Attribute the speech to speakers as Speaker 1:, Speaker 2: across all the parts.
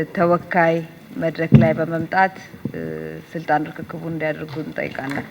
Speaker 1: ተወካይ መድረክ ላይ በመምጣት ስልጣን ርክክቡን እንዲያደርጉ እንጠይቃለን።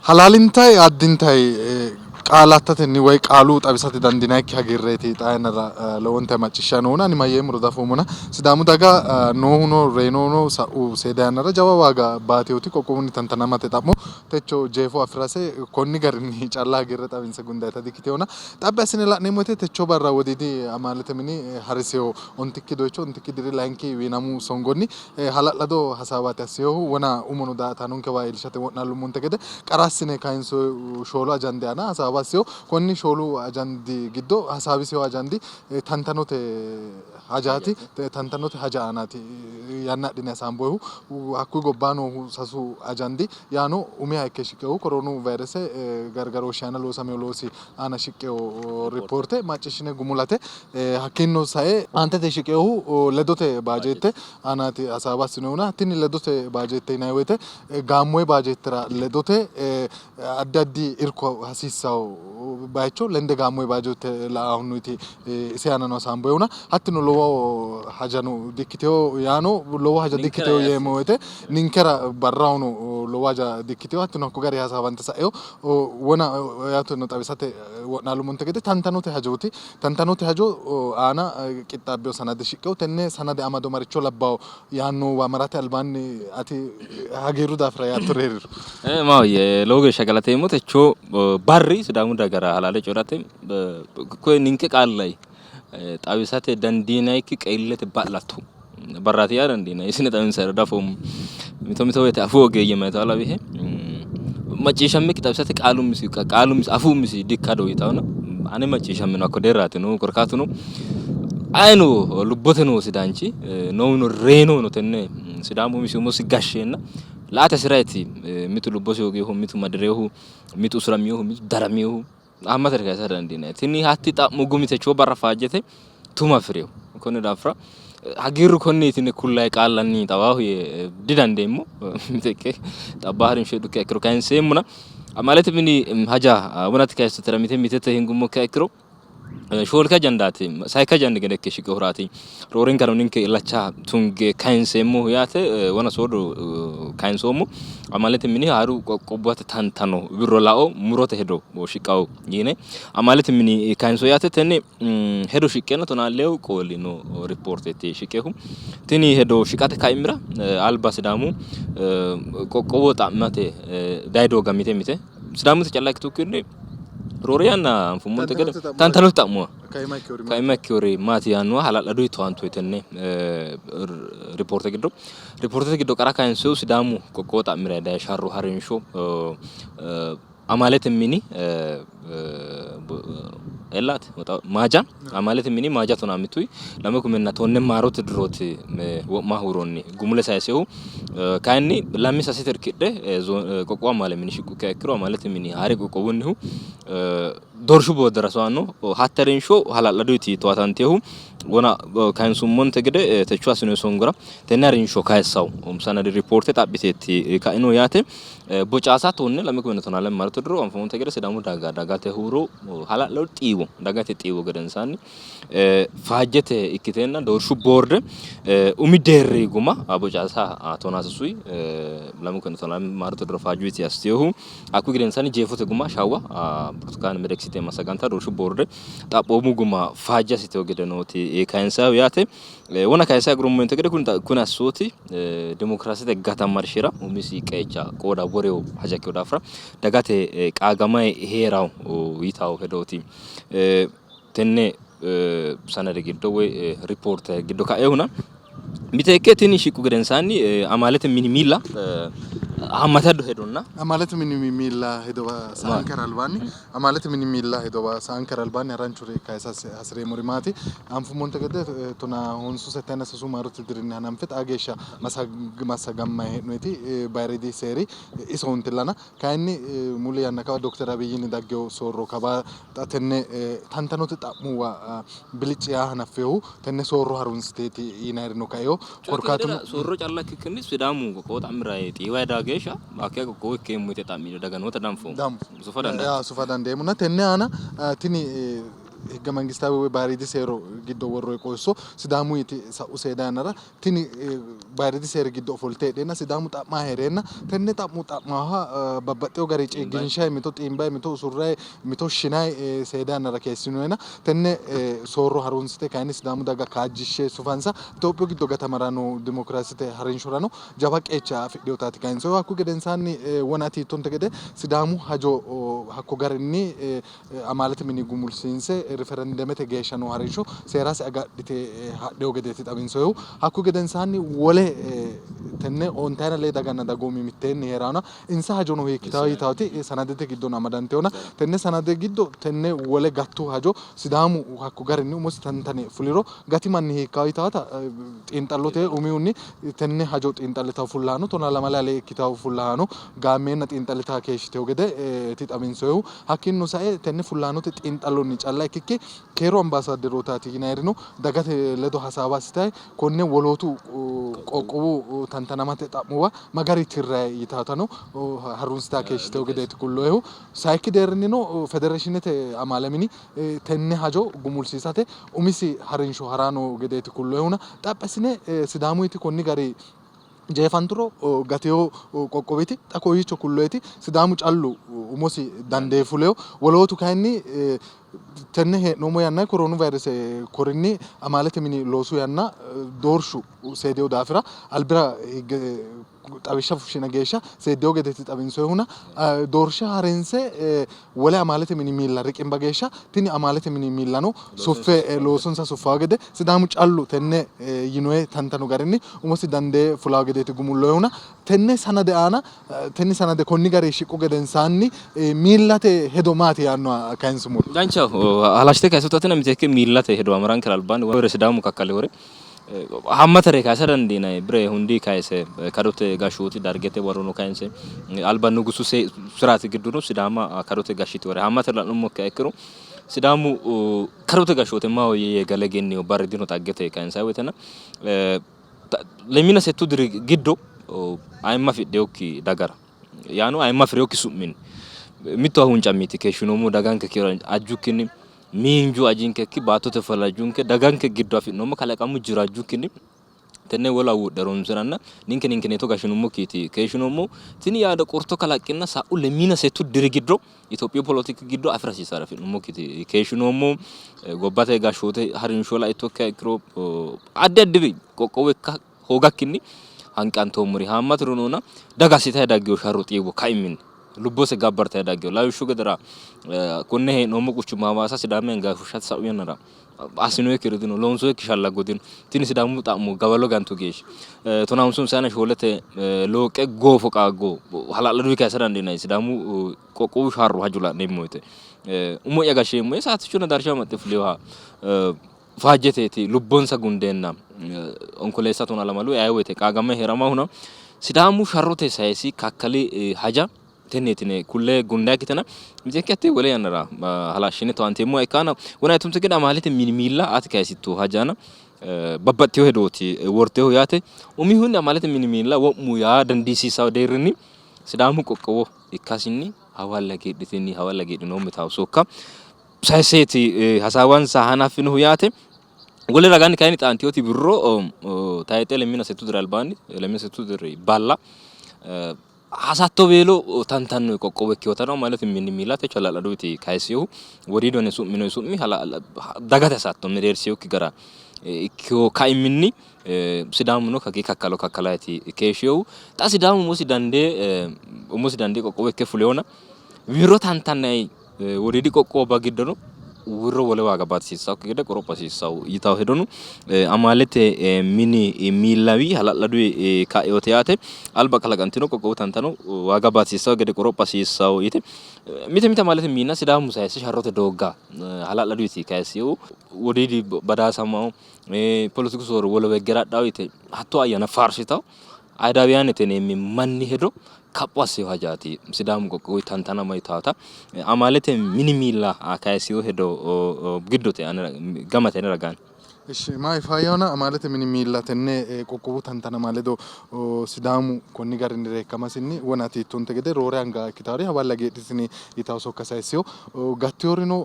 Speaker 2: Halaalintay addintay qaalattatenni woy qaalu xawisate dandiinannikki hagiirreeti xaa yannara lowonta macciishshanni noohuna ani mayyeemmoro diafoommona sidaamu daga noohuno reyinohuno sa'u seeda yannara jawa waaga baateyooti qoqqowunni tantanamate xa'mo techo jeefo afirase konni garinni calla hagiirre xawinse gundayita dikkiteyona xaphi assine la'neemmo woyte techo barra wodiidi amaalete mini hariseyo ontikki doycho ontikki diri layinki wiinamu songonni hala'lado hasaawaati assinohu. Wona umono daa''ataanonkewa iillishate wo'naallummonte gede qara assine kayinsoonnihu shoolu ajandi aana hasaawa assino. Konni shoolu ajandi giddo hasaawisino ajandi tantanote hajaati. Tantanote haja aanaati yanna adhine hasaamboonnihu. Hakkuyi gobbaanni noohu sasu ajandi yaano umiha ikke shiqinohu koroonu vayirese gargarooshshi aana loosamino loosi aana shiqqino ripoorte macciishshine gumulate. Hakkiinnino sae aantete shiqinohu ledote baajeette aanaati hasaawa assinoonnihuna tini ledote baajeette yinanni woyte gaammoyi baajeettera ledote addi addi irko hasiissanno bayicho lende gaammoyi baajeette lainohunniti ise aanano hasaamboyihuna hattino lowo hajano di''ikkitewo yaano lowo haja di''ikkitewo yeemmo woyte ninkera barrahono lowo haja di''ikkitewo hattino hakko garinni hasaawante sa'ewo wona yaateno xawisate wo'naalummonte gede tantanote hajooti. Tantanote hajo aana qixxaabbino sanade shiqqino. Tenne sanade amado maricho labbawo yaannowa marate albaanni ati hagiirru daafira yaattori hee'riro?
Speaker 3: Maahoyye lowo geeshsha galateemmo. Techo barri Sidaamu dagara halaale coyi'rate koye ninke qaallay xawisate dandiinayikki qeellete ba'latto barraati yaa dandiinanni. Isine xawinsayiro diafoommo. Mito mito woyite afuu ogeeyye mayitawo lawihe macciishshammekki xawisate qaalu umisi qaalu umisi afuu umisi dikkado yitawona ane macciishshammino hakko deerraati noohu. Korkaatuno ayino lubbote noo sidaanchi noohuno reyinohuno tenne Sidaamu umisi umosi gashsheenna la''ate hasi'rayti mitu lubbosi hooginohu, mitu madi'rinohu, mitu usuraminohu, mitu daraminohu Haammata kayisa dandiinanni. Tini hatti xa'mo gumi techoo barra faajjete tuma afi'rino. Konni daafira hagiirru konneeti yine kullayi qaallanni xawaahu yee didandeemmo. Miteekke xabbaa harinsho heedhukkiha ikkiro kayinseemmona. Amaalete mini haja wonate kayissotera mite mitete hingummokkiha ikkiro shoolki ajandaati sayikki ajandi gede ikke shiqinohuraati. Roorenkano ninke illacha tunge kayinseemmohu yaate wona soodo kayinsoommo. Amaalete mini haaru qoqqowubbate tantano wirro lao murote hedo shiqqawo yine amaalete mini kayinso yaate. Tenne hedo shiqqeenna tonaa lewu qooli no ripoorteeti shiqqehu. Tini hedo shiqate kaimira alba Sidaamu qoqqowo xa'mate dayi doogga mite mite Sidaamutta calla ikkitukkinni roore yanna anfummonte gede tantanote xa'muwa kaima ikkinori maati yaannoha hala'ladunni towaantoonni tenne ripoorte giddo. Ripoortete giddo qara kayinsoonnihu Sidaamu qoqqowo xa'mirayi dayi sharro harinsho amaalete mini Ellaati maaja amalete mini maaja 13 2010 maarote dirooti wo'ma huuronni gumule sayisehu kayinni lami sase tirkidhe qoqqowu amale mini shiqqu ikkiro amalete mini haare qoqqowunnihu doorshu booddara soanno. Hatte harinsho hala'laduyti towatantehu wona kayinsummonte gede techo assinoonni songora tenne harinsho kayissawu sanadi ripoorte xaphiteetti ka'ino yaate. Bocaasa 12 2012 maarote diro anfummonte gede Sidaamu daga dagate huuro hala'ladu xiiwo dagate xiiwo gedensaanni faajjete ikkiteenna doorshu boorde umi deerri guma bocaasa 13 2012 maarote diro faajjuyti assitehu hakkuyi gedensaanni jeefote guma Shawwa Burtukaan Mideksite massaganta doorshu boorde xaphoomu guma faajje assitehu gede nooti kayinsahu yaate. Wona kayisa agurummonte gede kuni assooti dimokiraasete gatamarshira umisi qeecha qooda worewo haja ikkino daafira dagate qaagamay hee'rawo yitawo hedooti. Tenne sanade giddo woy ripoorte giddo ka'ehuna miteekke tini shiqqu gedensaanni amaalete mini miilla haammata hedonna
Speaker 2: Amaalete mini miilla hedowa sa'ankera albaanni Amaalete mini miilla hedowa sa'ankera albaanni haranchuri kayisa hasi'reemmori maati? Anfummonte gede tonaa honsu settanna sasu maarote dirinni hananfe xaa geeshsha massagammanni hee'noyiti bayiriidi seeri isoontillana. Kayinni muli yanna kawa dokter Abiyyinni daggino soorro kawa xa tenne tantanote xa'muwa bilicci yaa hanaffinohu tenne soorro harunsiteeti yinayirino kaino. Korkaatuno
Speaker 3: Soorro calla ikkikkinni Sidaamu qoqqowo xa'mira xiiwayi daa geeshsha hakkeya qoqqowo ikkeemmo yite xa'midhino daga noota danfoommo. Sufa dandaatto.
Speaker 2: Sufa dandeemmona. Tenne aana tini higge mangistaawe woy bayiriidi seero giddo worroyi qoosso Sidaamuyiti sa'u seeda yannara tini bayiriidi seeri giddo ofolte heedheenna Sidaamu xa'maa hee'reenna tenne xa'mo xa'maaha babbaxxewo gari ciigginshayi mito xiimbayi mito usurrayi mito shinayi seeda yannara keeshshinoyina tenne soorro harunsite kayinni Sidaamu daga kaajjishshe sufansa Itophiyu giddo gatamara noo dimokiraasete harinshorano jawa qeecha afidhinotaati kayinsohu. Hakkuyi gedensaanni wona ati yiittonte gede Sidaamu hajo hakko garinni amaalete mini gumulsiinse riferendemete geeshsha noo harinsho seerase agadhite hadhino gedeeti xawinsoyihu. Hakkuyi gedensaanni wole tenne ontayina lee daganna dagoomi mitteenni hee'raona insa hajono hiikkitawo yitawoti sanadete giddono amadantinona tenne sanade giddo tenne wole gattu hajo Sidaamu hakko garinni umosi tantane fuliro gati manni hiikkawo yitawota xiinxallote umihunni tenne hajo xiinxallitawo fullahaano tonaa lamala ale ikkitawo fullahaano gaammeenna xiinxallitawo keeshshitewo gede ti xawinsoyihu. Hakkiinnino sae tenne fullahaanote xiinxallonni calla ikkikki keeru ambaasaadderootaati yinayirino dagate ledo hasaawa assitayi konne wolootu qoqqowu tantanamate xa'muwa ma gari tirrayi yitawotano harunsitayi keeshshitewo gedeeti kulloyihu. Sayikki deerrinnino federeeshinete amaale mini tenne hajo gumulsiisate umisi harinsho hara noo gedeeti kulloyihuna xaphi assine Sidaamuyiti konni gari jeefanturo gatewo qoqqowiti xa kowiicho kulloyiti Sidaamu callu umosi dandee fuleyo wolootu kayinni tenne hee'noommo yanna koroonu vayrese korinni amaalete mini loosu yanna doorshu seedewo daafira albira higge xawishsha fushshina geeshsha seeddino gedeeti xawinsoyihuna doorsha harinse wole amaalete mini miilla riqimba geeshsha tini amaalete mini miillano suffe loosonsa suffawo gede Sidaamu callu tenne yinoye tantano garinni umosi dandee fulawo gedeeti gumulloyihuna tenne sanade aana tenne sanade konni gari shiqqu gedensaanni miillate hedo maati yaannoha kayinsumoro.
Speaker 3: Danchaho halashite kayisoottatina miteekke miillate hedo amarankera albaanni wole Sidaamu kakkale wore Haammatare kayisa dandiinanni. Bire hundi kayise kadote gashshooti dargete warono kayinse alba nugusu siraati giddono Sidaama kadote gashshitewore haammatare la'nummo ikkiro Sidaamu kadote gashshoote maahoyye yee gale egennino barri dino xaggete kayinsanni woytena lemina settu diri giddo ayimma afidhinokki dagara yaano ayimma afi'rinokki su'minni mittowa huuncammiiti keeshshinoommohu daganke kiiro ajjukkinni miinju ajinkekki baattote ofolla ajjunke daganke giddo afi'noommo kalaqamu jiro ajjukkinni tenne wolu awuudhe horonsi'ranna ninke ninkeneeto gashshinummokkiiti keeshshinoommohu. Tini yaado qorto kalaqqinna sa'u lemina settu diri giddo Itophiyu polotiki giddo afi'ra hasiissara afi'nummokkiti keeshshinoommo. Gobbate gashshoote harinsho laittokkiha ikkiro addi addiri qoqqowo ikka hoogakkinni hanqantoommori haammaturi noona daga assitayi daggino sharro xiiwo kaiminni. Lubbose gabbartanni daggino. Lawishshu gedera konne hee'noommo quchuma Hawaasa Sidaami anga fushshate sa'u yannara assinoyikkiri dino, loonsoyikki shallago dino. Tini Sidaamu xa'mo gawalo gantu geeshsha tonaa shoolete looqqe goofo qaaggo hala'ladunni kayisa dandiinanni. Sidaamu qoqqowu sharro hajo la'neemmo woyte umo'ya gashsheemmo yee saatichunna darsha amaxxe fulinoha faajjeteeti lubbonsa gundeenna Onkoleessa tonaa lamalu aye woyte qaagame hee'ramahuna Sidaamu sharrote sayisi kakkali haja tenneeti yine kulle gundayikkitena miteekke hatte wole yannara halashshine towaanteemmoha ikkanna wona yitunte gede amaalete mini miilla ati kayisitto hajana babbaxxino hedooti wortehu yaate. Umihunni amaalete mini miilla wo'mu yaa dandiisiisanno deerrinni Sidaamu qoqqowo ikkasinni hawalle hagiidhitinni hawalle hagiidhinoommo yitanno sokka sayisseeti hasaawansa hanaffinohu yaate. Wole ragaanni kayinni xaantinoti wirro tayixe lemina settu diri albaanni lemina settu diri balla hasatto weelo tantanno qoqqowo ikkinotano amaalete mini miilla techo hala'laduyti kayissinohu woriidonni su'minoyi su'mi dagate hasatto mereersinokki gara ikkino kaiminni Sidaamuno kagee kakkalo kakkalayti keeshshinohu. Xa Sidaamu umosi dandee umosi dandee qoqqowo ikke fulinona wirro tantannayi woriidi qoqqowubba giddono wirro wole waaga baatisiissannokki gede qoropho hasiissanno yitanno hedono amaalete mini miillawi hala'laduyi ka'inote yaate. Alba kalaqantino qoqqowu tantano waaga baatisiissanno gede qoropho hasiissanno yite mite mite amaalete miilla Sidaamu sayisse sharrote doogga hala'laduyiti kayissinohu wodiidi badaasamaho poletiku soorro wolewa higge hadhanno yite hattoo ayyaana faarsitanno. Ayidawiyaanete yineemmi manni hedo kapho assino hajaati. Sidaamu qoqqowi tantanama yitaata amaalete mini miilla kayissino hedo giddote gamate ane ragaanni.
Speaker 2: Ishi maayi faayyahona amaalete mini miilla tenne qoqqowu tantanama ledo Sidaamu konni garinni reekkamasinni wona tiittonte gede roore anga ikkitawori hawalle hagiidhitini yitawo sokka sayissino. Gattiyorino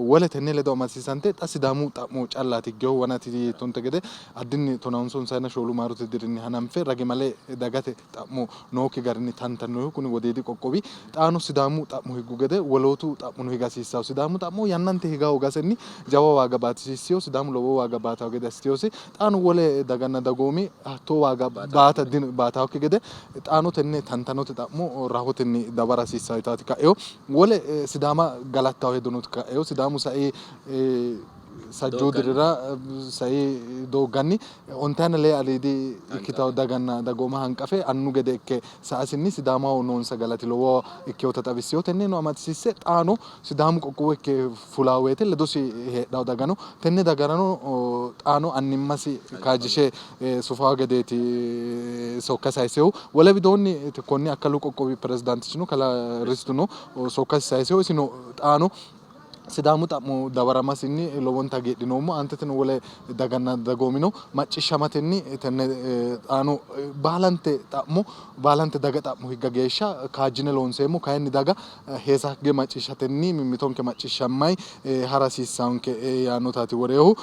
Speaker 2: wole tenne ledo amadisiisante xa Sidaamu xa'mo callaati higgehu wona tiittonte gede Addinni tonaonsonsayinna shoolu maarote dirinni hananfe ragimale dagate xa'mo nookki garinni tantannohu kuni Wodiidi qoqqowi xaano Sidaamu xa'mo higgu gede wolootu xa'mono higa hasiissanno. Sidaamu xa'mo yannante higa hoogasenni jawa waaga baatisiissino. Sidaamu lowo waaga baatanno gede assitinosi. Xaano wole daganna dagoomi hattoo waaga baata baatannokki gede xaano tenne tantanote xa'mo rahotenni dawara hasiissanno yitaati ka'ino. Wole Sidaama galattanno hedono ka'ino. Sidaamu sai sajjuu dirira sai doogganni ontayina lee aliidi ikkitawo daganna dagooma hanqafe annu gede ikke sa''asinni Sidaamaho noonsa galati lowoha ikkinota xawissino. Tenneno amadisiisse xaano Sidaamu qoqqowo ikke fulawo woyte ledosi heedhawo dagano tenne dagarano xaano annimmasi kaajjishe sufawo gedeeti sokka sayisinohu. Wole widoonni konni akkalu qoqqowi pirezidaantichino kalaa Ristuno sokkasi sayisino. Isino xaano Sidaamu xa'mo dawaramasinni lowonta hagiidhinoommo. Aanteteno wole daganna dagoomino macciishshamatenni tenne xaano baalante xa'mo baalante daga xa'mo higga geeshsha kaajjine loonseemmo. Kayinni daga heesagge macciishshatenni mimmitonke macciishshammayi hara hasiissanke yaannotaati woreehu.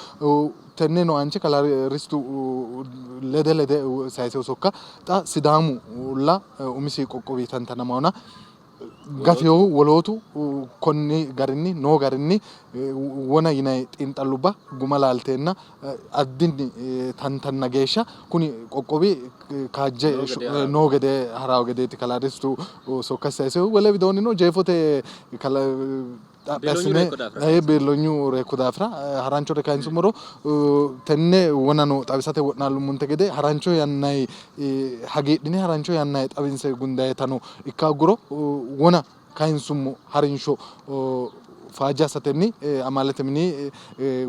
Speaker 2: Tenneno aanche kalaa Ristu lede lede sayisino sokka xa Sidaamu la umisi qoqqowi tantanamahona gatinohu wolootu konni garinni noo garinni wona yinanni xiinxallubba guma laalteenna addinni tantanna geeshsha kuni qoqqowi kaajje noo gede harawo gedeeti kalaa Desitu sokkasi sayisinohu. Wole widoonnino jeefote xaphi assine biillonyu reekko daafira haranchore kayinsummoro tenne wonano xawisate wo'naallummonte gede harancho yannanni hagiidhine harancho yannanni xawinse gundayitano ikka hogguro wona kayinsummo harinsho faajje assatenni amaalete mini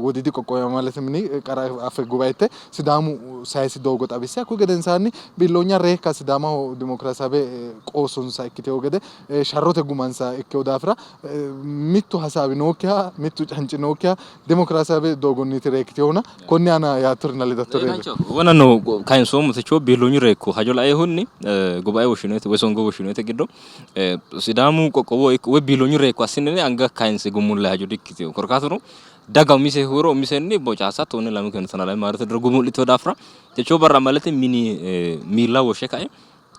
Speaker 2: wodiidi qoqqowi amaalete mini qara afe gubayitte Sidaamu sayisi doogo xawisse hakkuyi gedensaanni biilloonya reekka Sidaamaho dimokiraasaawe qoossonsa ikkitewo gede sharrote gumansa ikkino daafira mittu hasaawi nookkiha mittu canci nookkiha dimokiraasaawe doogonniiti reekkitinohuna konni aana yaattorina ledattori hee'riro.
Speaker 3: Wonano kayinsoommo techo biilloonyu reekko hajo lainohunni gubae woshshinoyite woy songo woshshinoyite giddo Sidaamu qoqqowo ikko woy biilloonyu reekko assine anga kayinse gumullayi hajo dikkitino. Korkaatuno daga umise huuro umisenni bocaasa tonne lame kiilo tonaa lame maarote diro gumu'litino daafira techo barra amalete mini miilla woshshe kae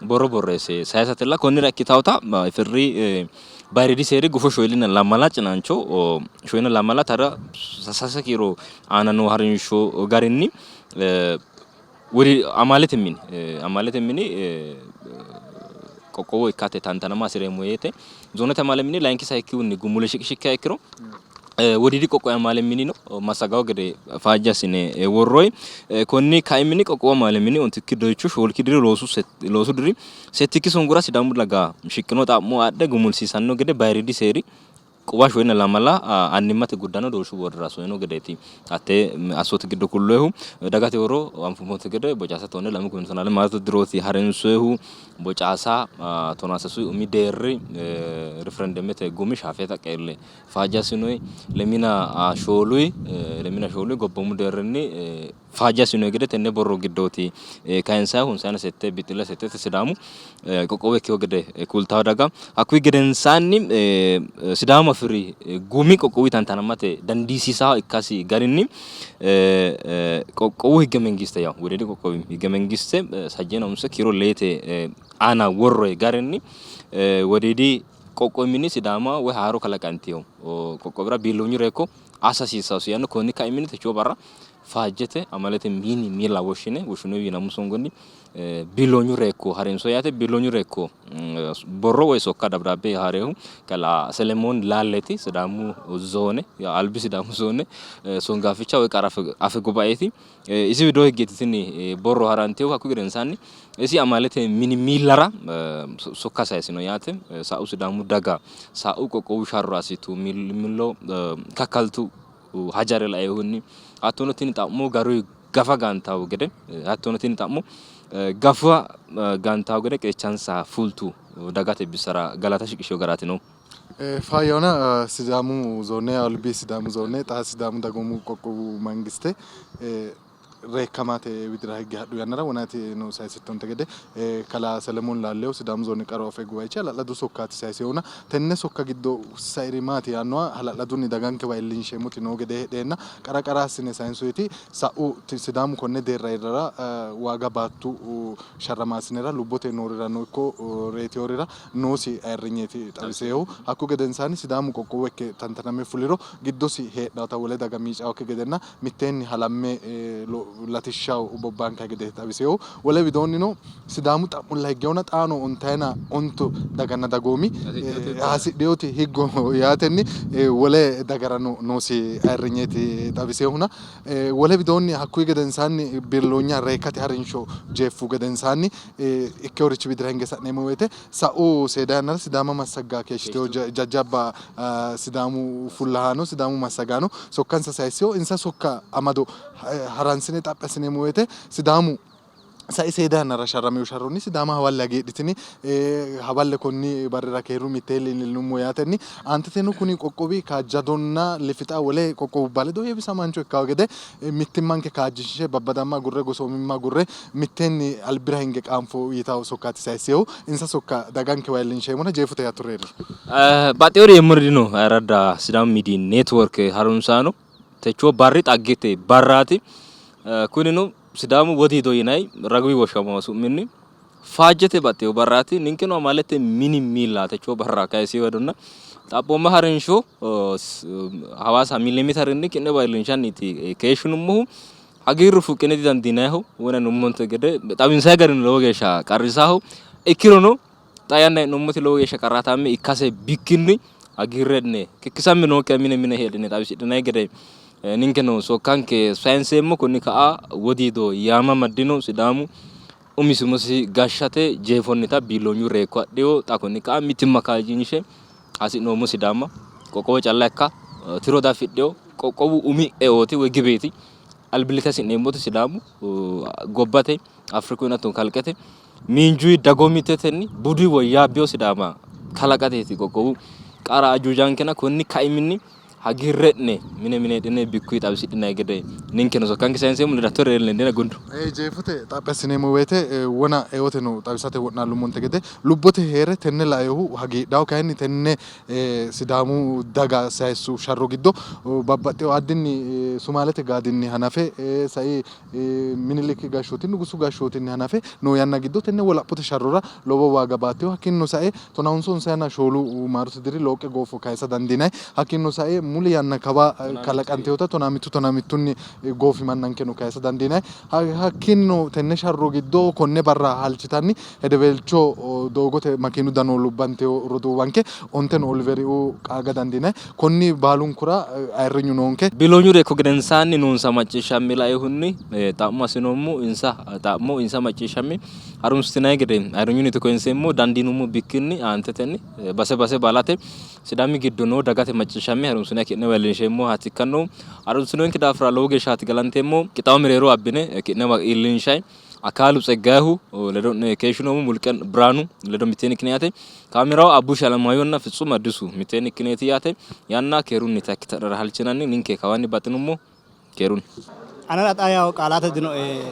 Speaker 3: borro borreesse sayisatella konnira ikkitawota ifirri bayiriidi seeri gufo shoyilina lamala cinaancho shoyilina lamala tara sase kiiro aana noo harinsho garinni wori amaalete mini amaalete mini Qoqqowo ikkate tantanama hasi'reemmo yeete zoonete amaale mini layinki sayikkihunni gumule shiqishikkiha ikkiro Wodiidi qoqqowi amaale minino massagawo gede faajje assine worroyi. Konni kaiminni qoqqowu amaale mini ontikki doyicho shoolki diri loosu diri settikki songora Sidaamu daga shiqqino xa'mo adhe gumulsiisanno gede bayiriidi seeri quwa shoyinna lamala annimmate guddano doorshu boordera soyino gedeeti hatte assooti giddo kulloyihu. Dagate horo anfummonte gede Bocaasa tonne lame kuminna tonaa lame maarote dirooti harinsoyihu. Bocaasa tonaa sasu umi deerri riferendemete gumi shaafeeta qeelle faajje assinoyi. Lemina shooluyi lemina shooluyi gobboomu deerrinni faajje assinoyi gede tenne borro giddooti kayinsayihu. Hunsayina sette bixxille settete Sidaamu qoqqowo ikkino gede kultawo daga. Hakkuyi gedensaanni Sidaamu afi'ri gumi qoqqowu tantanamate dandiisiisawo ikkasi garinni qoqqowu higge mengiste yawo Wodiidi qoqqowi higge mengiste sajjiina honse kiiro leete aana worroyi garinni Wodiidi qoqqowi mini Sidaama woy haaro kalaqantino qoqqowira biilloonyu reekko assa hasiissannosi yaanno. Konni kaiminni techoo barra faajjete amalete mini miilla woshshine woshshinoyi wiinamu songonni biilloonyu reekko harinso yaate. Biilloonyu reekko borro woy sokka dabdaabbe haarehu kalaa Selemoon Laalleti Sidaamu zoone albi Sidaamu zoone songaaficha woy qara afe gubaeeti. Isi widoo higgeeti tini borro harantinohu. Hakkuyi gedensaanni isi amaalete mini miillara sokka sayisino yaate. Sa'u Sidaamu daga sa'u qoqqowu sharro assitu millimillo kakkaltu hajare lainohunni hattono tini xa'mo garuyi gafa gantawo gede hattono tini xa'mo gafa gantawo gede qeechansa fultu dagate bissara galata shiqishino garaati noohu.
Speaker 2: Faayyona Sidaamu zoone albi Sidaamu zoone xa Sidaamu dagoomu qoqqowu mangiste reekkamate widira higge hadhu yannara wonaati no sayisittonte gede kalaa Selemoon Laallehu Sidaamu zoone qaru afe guwaichi hala'ladu sokkaati sayisehuna tenne sokka giddo sairi maati yaannoha hala'ladunni dagankewa iillinsheemmoti noo gede heedheenna qara qara assine sayinsoyiti sa'u Sidaamu konne deerra iillara waaga baattu sharramaasinera lubbote noorirano ikko reyitiyorira noosi ayirrinyeeti xawiseehu. Hakku gedensaanni Sidaamu qoqqowo ikke tantaname fuliro giddosi heedhawota wole daga miicawokki gedenna mitteenni halamme latishshaho bobbankayi gedeeti xawiseehu. Wole widoonnino Sidaamu xa'mulla higgewona xaano ontayina ontu daganna dagoomi hasidhewoti higgo yaatenni wole dagarano noosi ayirrinyeeti xawiseehuna. Wole widoonni hakkuyi gedensaanni biilloonya reekkate harinsho jeeffu gedensaanni ikkeworichi widira hinge sa'neemmo woyte sa'u seeda yannara Sidaama massagga keeshshitewo jajjabba Sidaamu fullahaano, Sidaamu massagaano sokkansa sayissino. Insa sokka amado haransine xaphi assineemmo woyte Sidaamu sai seeda yannara sharramino sharronni Sidaama hawalle hagiidhitini, hawalle konni barrira keeru mitteenni iillinummo yaatenni aanteteno kuni qoqqowi kaajjadonna lifixa wole qoqqowubba ledo heewisamaancho ikkanno gede mittimmanke kaajjinshe babbadamma agurre gosoomimma agurre mitteenni albira hinge qaanfo yitanno sokkaati sayissinohu. Insa sokka dagankewa iillinsheemmona jeefote yaattori hee'riro.
Speaker 3: Baxxewori yeemmori dino ayirradda Sidaamu Miidiyi Neetiworke harunsaano techo barri xaggete barraati. Kunino Sidaamu Wodiido yinanni raguyi woshshamanno su'minni faajjete baxxino barraati. Ninkeno amaalete mini miilla techo barra kayissino hedonna xaphooma harinsho Hawaasa miilimeeterinni ki'newa iillinshanniiti keeshshinummohu. Hagiirru fuqqine didandiinanniho wona yinummonte gede xawinsanni garino lowo geeshsha qarrisaho. Ikkirono xa yanna hee'noommoti lowo geeshsha qarraataame ikkase bikkinni hagiirre'ne kikkisamme nookkiha mine mine heedhine xawisidhinanni gede ninkeno sokkanke sayinseemmo. Konni ka'a Wodiido yaamama dino Sidaamu umisi umosi gashshate jeefonnita biilloonyu reekko adhino. Xa konni ka'a mittimma kaajjinshe hasi'noommo Sidaama qoqqowo calla ikka tiro diafidhino. Qoqqowu umi eooti woyi gibeeti. Albillitte hasi'neemmoti Sidaamu gobbate Afrikunna hattono kalqete miinjuyi dagoomittetenni buduyi woyyaabbino Sidaama kalaqateeti qoqqowu qara ajuujankena konni kaiminni hagiirre'ne mine mine heedhine bikkuyi xawisidhinanni gede ninkeno sokkanke sayinseemmo. Ledattore lendena gundu.
Speaker 2: Jeefote xaphi assineemmo woyte wona eoteno xawisate wo'naallummonte gede lubbote hee're tenne laehu hagiidhaho. Kayinni tenne Sidaamu daga sayissu sharro giddo babbaxxewo addinni Sumaalete gaadinni hanafe sai Miniliki gashshooti Nugusu gashshootinni hanafe noo yanna giddo tenne wolaphote sharrora lowo waaga baattino. Hakkiinnino sae tonahonso honsayina shoolu maarote diri looqqe goofo kayisa dandiinanni. Hakkiinnino sae muli yanna kawa kalaqantinota tonaa mittu tonaa mittunni goofimannankeno kayisa dandiinanni. Hakkiinnino tenne sharro giddo konne barra halchitanni hedeweelcho doogote makiinu dano lubbantino roduuwanke onteno Oliveriuu qaaga dandiinanni. Konni baalunkura ayirrinyu noonke.
Speaker 3: Biloonyu reekko gedensaanni noonsa macciishshamme lainohunni xa'mo assinoommo. Insa xa'mo, insa macciishshamme harunsitinanni gede ayirrinyunniti koyinseemmo. Dandiinummo bikkinni aantetenni base base baalate Sidaami giddo noo dagate macciishshamme harunsine ki'newa iillinsheemmohaati ikkannohu. Harunsinoonke daafira lowo geeshshaati galanteemmo. Qixxaawo mereero abbine ki'newa iillinshayi Akaalu Tseggayehu ledo'ne keeshshinoommo. Mulqen Biraanu ledo mitteenni ikkine yaate. Kaameraho Abbush Alamaayyonna Fitsum Addisu mitteenni ikkineeti yaate. Yanna keerunnita ikkita'nera halchinanni ninke kawaanni baxxinummo. Keerunni.
Speaker 4: Anera xa yawo qaalate dinoe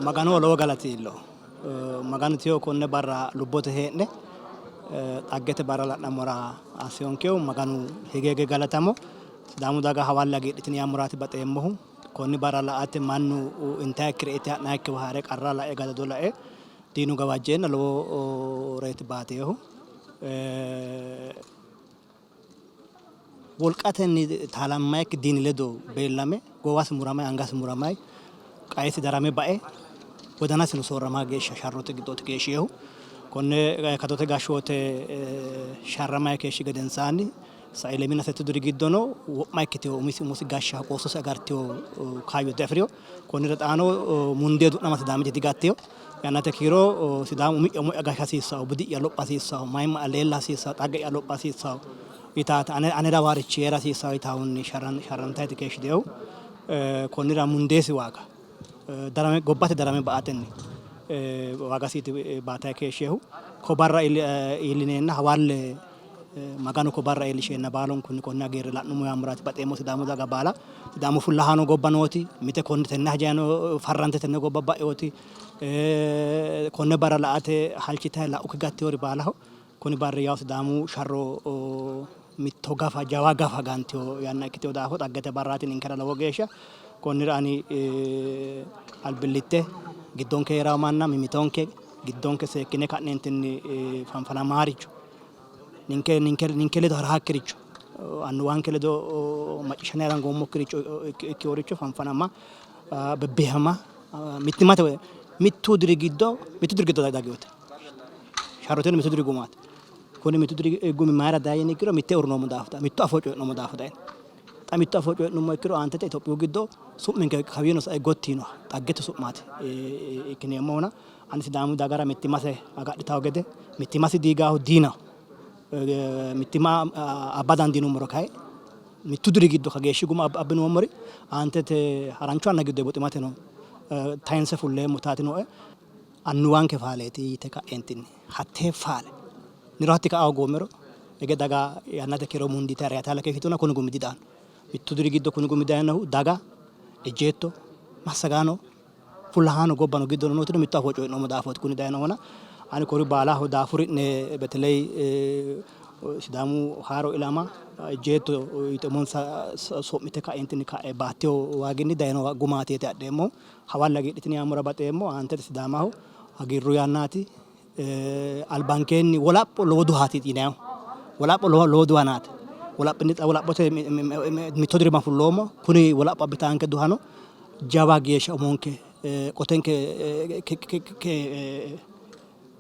Speaker 4: Maganoho lowo galati iillo. Maganu tiyo konne barra lubbote hee'ne xaggete barra la'nammora assiyonkehu Maganu hige hige galatamo. Sidaamu daga hawalle hagiidhitini yaammoraati baxeemmohu. Konni barra la''ate mannu intayikkire ite ha'nayikkiwa ha're qarra lae gadado lae diinu gawajjeenna lowo reeti baateehu. Wolqatenni taalammayikki diini ledo beellame goowasi muramay angasi muramay qaesi darame bae wodanasino soorrama geeshsha sharrote giddooti keeshshiehu. Konne kadote gashshoote sharramay keeshshi gedensaanni sai lemina settu diri giddono wo'ma ikkitino umisi umosi gashsha qoossosi agartino kaayyo diafi'rino. Konnira xaano mundee du'nama Sidaamiti digattino. Yannate kiiro Sidaamu umi'ya umo'ya gashsha hasiissanno, budi'ya lopha hasiissanno, mayimma'ya leella hasiissanno, xagge'ya lopha hasiissanno yitaati ane lawaarichi hee'ra hasiissanno yitaahunni sharrantayti keeshshitinohu. Konnira mundeesi waaga darame gobbate darame ba''atenni waagasiiti baatayi keeshshinohu. Ko barra iillineenna hawalle Maganu ko barra iillisheenna baalunkunni konne hagiirre la'nummo yaammoraati baxeemmo Sidaamu daga baala. Sidaamu fullahaano gobba nooti, mite konne tenne hajayano farrante tenne gobba ba'eoti, konne barra la''ate halchitayi la'ukki gatteori baalaho kuni barri yawo Sidaamu sharro mitto gafa jawa gafa gantino yanna ikkitino daafo xaggete barraati ninkera lowo geeshsha. Konnira ani albillitte giddonke hee'rawo manna mimitonke giddonke seekkine ka'neentinni fanfanamaaricho ninke ninke ninke ledo haraakkiricho annuwanke ledo macciishshane harangoommokkiricho ikkinoricho fanfanama bebbeehama mittimmate mittu diri giddo mittu diri giddo daginote sharroteno mittu diri gumaati. Kuni mittu diri gumi mayira dayi yini ikkiro mitte uurrinoommo daafo mittu afoo coyi'noommo daafo dayino. Xa mittu afoo coyi'nummo ikkiro aantete Itophiyu giddo su'minke kawiino sae gotti yiinoha xaggete su'maati ikkineemmohuna ani Sidaamu dagara mittimmase agadhitawo gede mittimmasi diigaahu diinaho. Mittimma abba dandiinummoro kayi mittu diri giddo kageeshshi guma abbinoommori aantete harancho yanna giddo buximateno tayinse fulleemmo taati nooe. Annuwanke faaleeti yite ka'eentinni hattee faale niro hatti ka'a hoogoommero hige daga yannate kiiro mundiite reyatalla keeshshituna kuni gumi didaanno. Mittu diri giddo kuni gumi dayinohu daga, ejjeetto, massagaano, fullahaano gobbano giddono nootino mitto afoo coyi'noommo daafooti kuni dayinohuna ani kuri baalaho daafuri'ne beteley Sidaamu haaro ilama ejjeetto yite umonsa so'mite ka'eentinni ka'e baattino waaginni dayino gumaati yite adheemmohu. Hawalle hagiidhitini yaammora baxeemmo. Aantete Sidaamaho hagiirru yannaati. Albankeenni wolapho lowo duhaati yinannihu. Wolapho lowo duhanaati. Wolaphote mitto dirima fulloommo. Kuni wolapho abbitaanke duhano jawa geeshsha umonke qotenke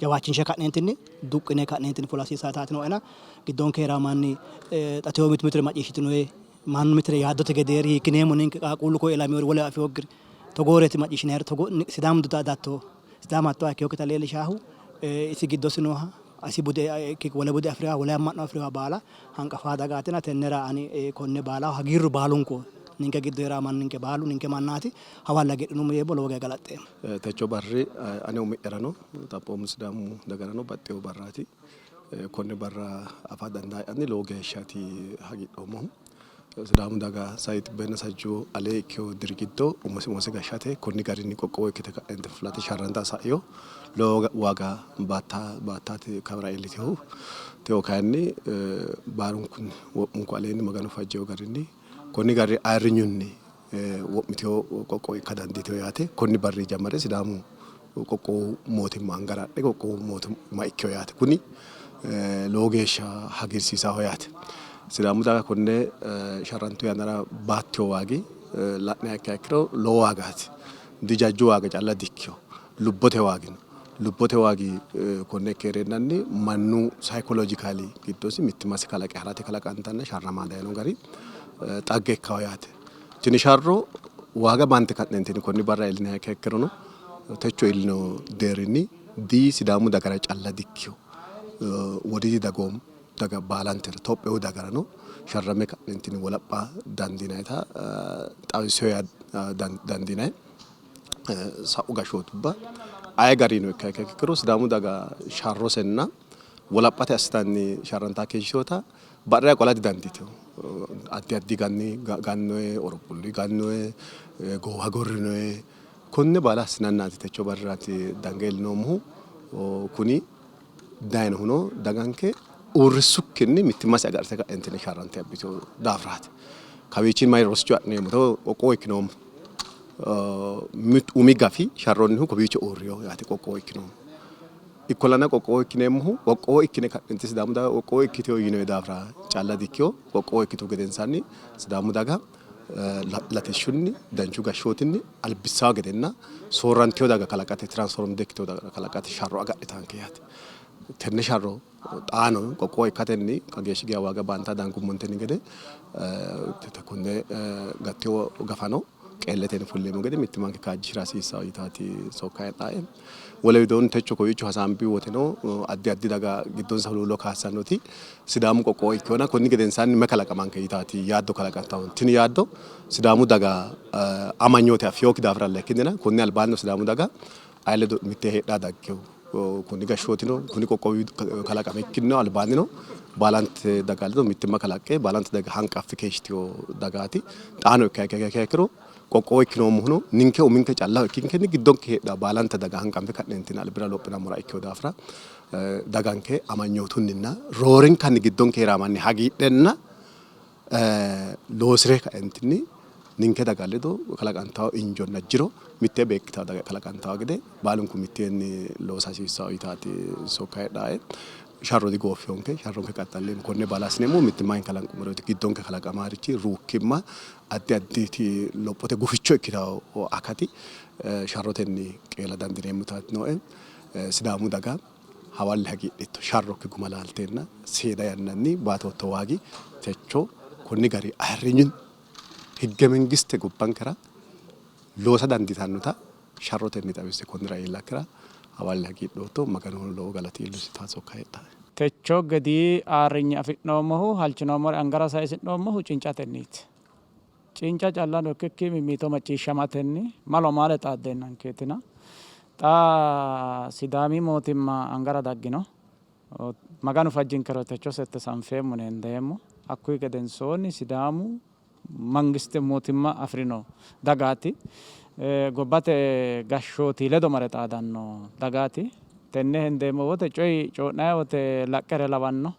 Speaker 4: jawaachinshe ka'neentinni duqqine ka'neentinni fula hasiissaataati nooena giddonke hee'raa manni xa tewo mitu mituri macciishshitinoyi mannu mitire yaaddote gedeeri hiikkineemmo ninke qaaqquullu koye ilamiyori wole afinokkiri togooreeti macciishshinayiri togo Sidaamu datto Sidaama hattoha ikkinokkita leellishaahu isi giddosi nooha isi bude wole bude afiriha wole amma'no afiriha baala hanqafaa dagaatina tennera ani konne baalaho hagiirru baalunku ninke giddo hee'raa manninke baalu ninke mannaati hawalle hagiidhinummo yeemmo lowo geya galaxxeemmo.
Speaker 5: Techo barri ane umi'yarano xaphoomu Sidaamu dagarano baxxeewo barraati. Konne barra afa dandaa'yanni lowo geeshshaati hagiidhoommohu. Sidaamu daga sai xibbenna sajjuu alee ikkino diri giddo umosi umose gashshate konni garinni qoqqowo ikkite ka'ente fulate sharranta sa'ino. Lowo waaga baattaati kawira iillitinohu. Tewo kayinni baalunkunni wo'munku aleenni Maganu fajjino garinni konni gari ayirrinyunni wo'mitino qoqqowo ikka dandiitino yaate. Konni barri jammare Sidaamu qoqqowu mootimma angara adhe qoqqowu mootimma ikkino yaate. Kuni lowo geeshsha hagiirsiisaho yaate. Sidaamu daga konne sharrantu yannara baattino waagi la'niha ikkiha ikkiro lowo waagaati. Dijajju waaga calla dikkino, lubbote waagi no. Lubbote waagi konne ikke hee'reennanni mannu sayikolojikaali giddosi mittimmasi kalaqe harate kalaqantanna sharrama dayino gari xagge ikkawo yaate. Tini sharro waaga baante ka'neentinni konni barra iilliniha ikkiha ikkirono techo iillino deerrinni di Sidaamu dagara calla dikkino. Wodiidi dagoomu daga baalantera Tophiyu dagarano sharramme ka'neentinni wolapha dandiinannita xawisino yaa dandiinanni. Sa'u gashshootubba aye garino ikkiha ikkiro Sidaamu daga sharrosenna wolaphate assitanni sharrantanni keeshshitinota badhera qola didandiitino. Addi addi ganni gannoye, orophulli gannoye, goowa gorrinoye konne baala assinannaati techo barriraati dange iillinoommohu. Kuni dayinohuno daganke uurrissukkinni mittimmase agarte ka'entinni sharrante abbitino daafiraati. Kawiichinni mayi rosicho adhineemmo? Qoqqowo ikkinoommo. Umi gafi sharronnihu kowiicho uurrino yaate qoqqowo ikkinoommo. Ikkollana qoqqowo ikkineemmohu qoqqowo ikkine ka'nenti Sidaamu daga qoqqowo ikkitino yinoyi daafira calla dikkino. Qoqqowo ikkitu gedensaanni Sidaamu daga latishshunni, danchu gashshootinni albissawo gedenna soorrantino daga kalaqate transformde ikkitino daga kalaqate sharro agadhitanke yaate. Tenne sharro xaano qoqqowo ikkatenni kageeshshi geya waaga baanta dangummontenni gede konne gattino gafano qeelletenni fulleemmo gede mittimmanke kaajjishi'ra hasiissanno yitaati sokka heedhae. Wole widoonni techo kowiicho hasaambi woteno addi addi daga giddonsa huluullo kaassannoti Sidaamu qoqqowo ikkinona konni gedensaanni mayi kalaqamanke yitaati yaaddo kalaqantanno. Tini yaaddo Sidaamu daga amanyoote affinokki daafiralla ikkinnina konni albaannino Sidaamu daga aye ledo mittee heedhanni daggino. Kuni gashshootino kuni qoqqowi kalaqamikkinnino albaannino baalante daga ledo mittimma kalaqqe baalante daga hanqaffe keeshshitino dagaati. Xaano ikkiha ikkiro qoqqowo ikkinoommohuno ninke uminke callaho ikkinkenni giddonke heedhanno baalante daga hanqanfe ka'neentinni albira lophinammora ikkino daafira daganke amanyootunninna roorenkanni giddonke hee'ra manni hagiidhenna loosi're kaentinni ninke daga ledo kalaqantanno injonna jiro mittee beeqqitanno daga kalaqantanno gede baalunku mitteenni loosa hasiissanno yitaati sokka heedhaae. Sharro digooffinonke, sharronke qaxxalleemmo. Konne baala assineemmohu mittimmanke kalanqummorooti. Giddonke kalaqamaarichi ruukkimma addi additi lophote guficho ikkitanno akati sharrotenni qeela dandiineemmotaati nooe. Sidaamu daga hawalle hagiidhitto, sharrokki guma laalteenna seeda yannanni baatootto waagi techo konni gari ayirrinyunni higge-mengiste gobbankera loosa dandiitannota sharrotenni xawisse konnira iillakkira hawalle hagiidhootto, Maganohono lowo galati iillosi yitanno sokka heedhanno.
Speaker 6: Techo gedii ayirrinye afi'noommohu, halchinoommore angara sayisi'noommohu cincatenniiti. Cinca callano ikkikki mimmito macciishshamatenni malo amaale xaaddeennankietina xa Sidaami mootimma angara daggino. Maganu fajjinkero techo sette sanfeemmo yine hendeemmo. Hakkuyi gedensoonni Sidaamu mangiste mootimma afi'rino dagaati. Gobbate gashshooti ledo mare xaadanno dagaati. Tenne hendeemmo wote coyi coyi'nanni wote laqqere lawanno.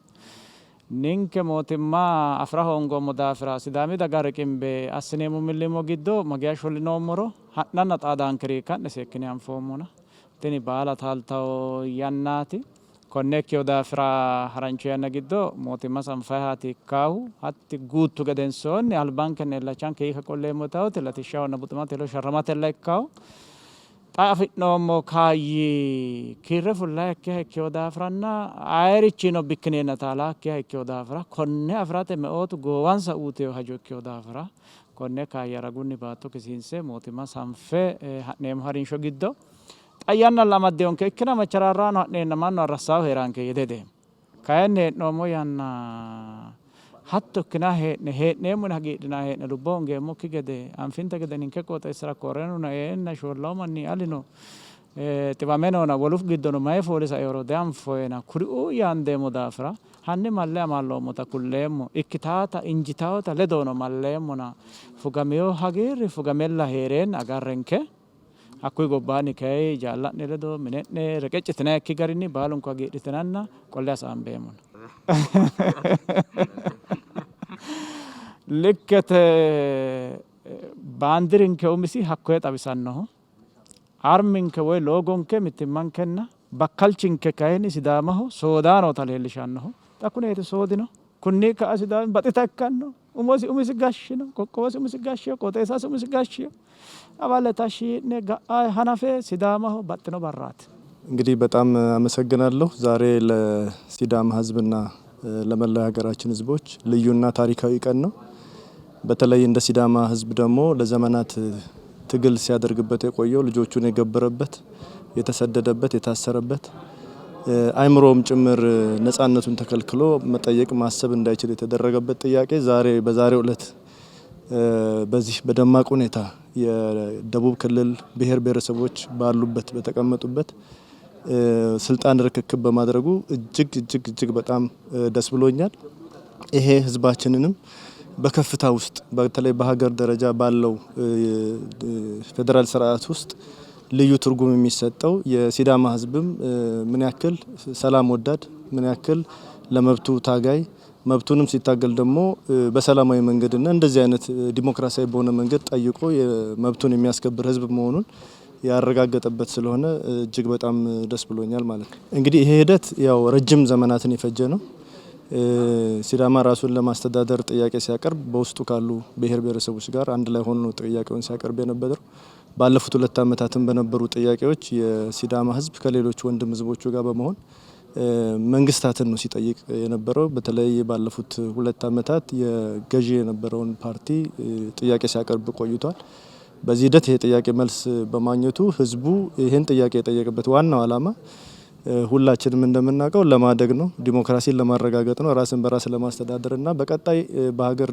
Speaker 6: Ninke mootimma afi'ra hoongoommo daafira Sidaami daga riqimbe assineemmo millimmo giddo mageya shollinoommoro ha'nanna xaadaankeri ka'ne seekkine anfoommona tini baala taaltawo yannaati. Konne ikkewo daafira harancho yanna giddo mootimma sanfayihaati ikkaahu. Hatti guuttu gedensoonni albankenna illachanke hiikka qolleemmo yitawoti latishshahonna buximate ledo sharramatella ikkawo. Xa afi'noommo kaayyi kiirre fullayikkiha ikkino daafiranna ayerichino bikkineenna taalakkiha ikkino daafira konne afi'rate meootu goowansa uytino hajo ikkino daafira konne kaayya ragunni baatto kisiinse mootimma sanfe ha'neemmo harinsho giddo xa yannalla amaddinonke ikkina macharaarraano ha'neenna mannu arrassaahu hee'ranke yee dihedeemmo. Kayinni hee'noommo yanna hatto ikkinanni hee'ne, hee'neemmo yine hagiidhinanni hee'ne lubbo hoongeemmokki gede, anfinte gede ninke qooxeessira Koroonu eeenna shollawu manni alino xiwame noona, wolu giddono mayi fooli sainoro dianfoyena kuriuu yaandeemmo daafira hanni malle amaalloommota kulleemmo, ikkitaata injitaawota ledono malleemmona fugamino hagiirri fugamella hee'reenna agarrenke. Hakkuyi gobbaanni kayi jaalla'ne ledo mine'ne reqeccitinannikki garinni baalunku hagiidhitinanna qolle hasaambeemmona. Likkete baandirinke umisi hakkoye xawisannoho. Arminke woy loogonke mittimmankenna bakkalchinke kayinni Sidaamaho soodaa noota leellishannoho. Xa kuneeti soodino. Kunni ka'a Sidaami baxita ikkanno. Umosi umisi gashshino, qoqqowosi umisi gashshino, qooxeessasi umisi gashshino. Hawalle tashshi yii'ne ga'a hanafe Sidaamaho baxxino barraati.
Speaker 5: እንግዲህ በጣም አመሰግናለሁ። ዛሬ ለሲዳማ ሕዝብና ለመላው የሀገራችን ሕዝቦች ልዩና ታሪካዊ ቀን ነው። በተለይ እንደ ሲዳማ ሕዝብ ደግሞ ለዘመናት ትግል ሲያደርግበት የቆየው ልጆቹን የገበረበት፣ የተሰደደበት፣ የታሰረበት አይምሮም ጭምር ነጻነቱን ተከልክሎ መጠየቅ ማሰብ እንዳይችል የተደረገበት ጥያቄ ዛሬ በዛሬው ዕለት በዚህ በደማቅ ሁኔታ የደቡብ ክልል ብሔር ብሔረሰቦች ባሉበት በተቀመጡበት ስልጣን ርክክብ በማድረጉ እጅግ እጅግ እጅግ በጣም ደስ ብሎኛል። ይሄ ህዝባችንንም በከፍታ ውስጥ በተለይ በሀገር ደረጃ ባለው ፌዴራል ስርዓት ውስጥ ልዩ ትርጉም የሚሰጠው የሲዳማ ህዝብም ምን ያክል ሰላም ወዳድ፣ ምን ያክል ለመብቱ ታጋይ፣ መብቱንም ሲታገል ደግሞ በሰላማዊ መንገድና እንደዚህ አይነት ዲሞክራሲያዊ በሆነ መንገድ ጠይቆ መብቱን የሚያስከብር ህዝብ መሆኑን ያረጋገጠበት ስለሆነ እጅግ በጣም ደስ ብሎኛል ማለት ነው። እንግዲህ ይሄ ሂደት ያው ረጅም ዘመናትን የፈጀ ነው። ሲዳማ ራሱን ለማስተዳደር ጥያቄ ሲያቀርብ በውስጡ ካሉ ብሔር ብሔረሰቦች ጋር አንድ ላይ ሆኖ ጥያቄውን ሲያቀርብ የነበረው። ባለፉት 2 ዓመታትም በነበሩ ጥያቄዎች የሲዳማ ህዝብ ከሌሎች ወንድም ህዝቦቹ ጋር በመሆን መንግስታትን ነው ሲጠይቅ የነበረው። በተለይ ባለፉት 2 ዓመታት የገዢ የነበረውን ፓርቲ ጥያቄ ሲያቀርብ ቆይቷል። በዚህ ሂደት ይሄ ጥያቄ መልስ በማግኘቱ ህዝቡ ይህን ጥያቄ የጠየቀበት ዋናው ዓላማ ሁላችንም እንደምናውቀው ለማደግ ነው፣ ዲሞክራሲን ለማረጋገጥ ነው፣ ራስን በራስ ለማስተዳደርና በቀጣይ በሀገር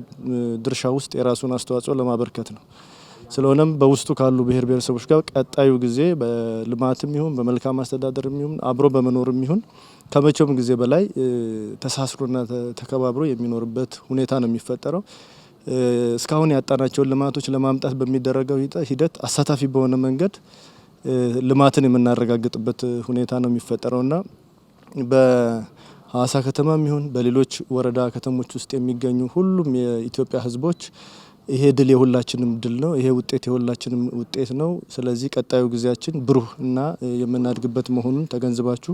Speaker 5: ድርሻ ውስጥ የራሱን አስተዋጽኦ ለማበርከት ነው። ስለሆነም በውስጡ ካሉ ብሔር ብሔረሰቦች ጋር ቀጣዩ ጊዜ በልማትም ይሁን በመልካም አስተዳደርም ይሁን አብሮ በመኖርም ይሁን ከመቼውም ጊዜ በላይ ተሳስሮና ተከባብሮ የሚኖርበት ሁኔታ ነው የሚፈጠረው። እስካሁን ያጣናቸውን ልማቶች ለማምጣት በሚደረገው ሂደት አሳታፊ በሆነ መንገድ ልማትን የምናረጋግጥበት ሁኔታ ነው የሚፈጠረውና በሀዋሳ ከተማም ይሁን በሌሎች ወረዳ ከተሞች ውስጥ የሚገኙ ሁሉም የኢትዮጵያ ሕዝቦች ይሄ ድል የሁላችንም ድል ነው። ይሄ ውጤት የሁላችንም ውጤት ነው። ስለዚህ ቀጣዩ ጊዜያችን ብሩህ እና የምናድግበት መሆኑን ተገንዝባችሁ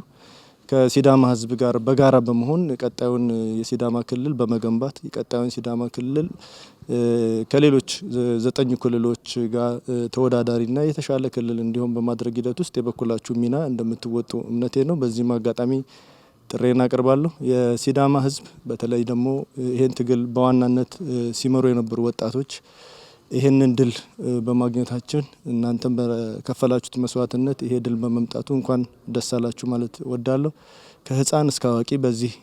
Speaker 5: ከሲዳማ ሕዝብ ጋር በጋራ በመሆን ቀጣዩን የሲዳማ ክልል በመገንባት ቀጣዩን ሲዳማ ክልል ከሌሎች 9 ክልሎች ጋር ተወዳዳሪና የተሻለ ክልል እንዲሆን በማድረግ ሂደት ውስጥ የበኩላችሁ ሚና እንደምትወጡ እምነቴ ነው። በዚህም አጋጣሚ ጥሬን አቀርባለሁ። የሲዳማ ሕዝብ በተለይ ደግሞ ይሄን ትግል በዋናነት ሲመሩ የነበሩ ወጣቶች ይሄንን ድል በማግኘታችን እናንተም በከፈላችሁት መስዋዕትነት ይሄ ድል በመምጣቱ እንኳን ደስ አላችሁ ማለት እወዳለሁ። ከህፃን እስከ አዋቂ በዚህ